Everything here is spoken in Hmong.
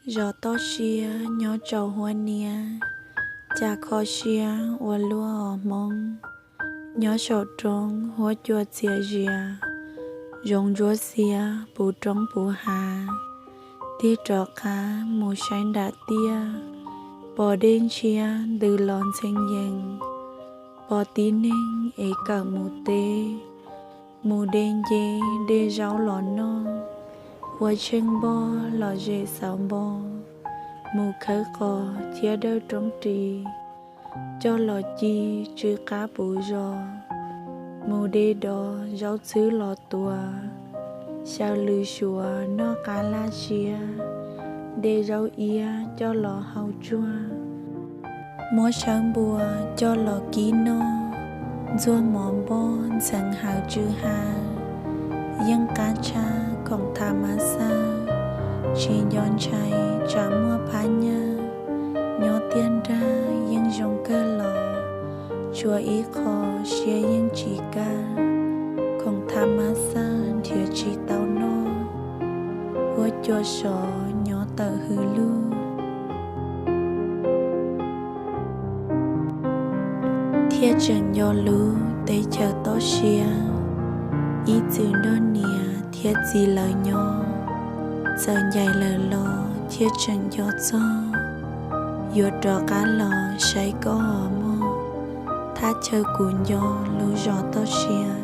Zos toj siab nyob rau huab niab, cas kho siab ua luaj os Hmoob. Nyob saum roob huab cua txias zias, zoov ntsuab xiab puv roob puv hav. Tig rov qab mus saib nram tiaj, pom dej ntshiab ntws los ntxhee yees, pom tib neeg es kawm mus teb, mus de nce de zaub los noj, ua tsheej npoj los zem xauv npo, mus khawb qos thiab dawj roob ris, coj los ci tsw qab puv zos, mus de dov zaub txhwb los tuav, xyaw lws suav noj qab laj siab, de zaub iab coj los hau tsuag, muab sawb npua coj los kib noj, ntxuag mov npoj ntxheev hawv tsw ha. Yeej qab tshaj khoom tha mab xawj, tsis nco ntshai tsam muaj phab nyaj. Nyob tiaj nrag yeej zoo kawg los, tshuav ib qho siab yeej tsis kaj, khoom tha mab xawj nrhiav tsis tau noj, huab cua sov nyob tawm hws lug. Thiaj tseem nco lub teb chaws toj siab, ib txwm nrog niam thiab txiv lawv nyob. Txawm ncaim lawm los thiaj tseem nco txog, yuav rov qab los saib koj os mog. Thaj chaw kuv nco lub zos toj siab,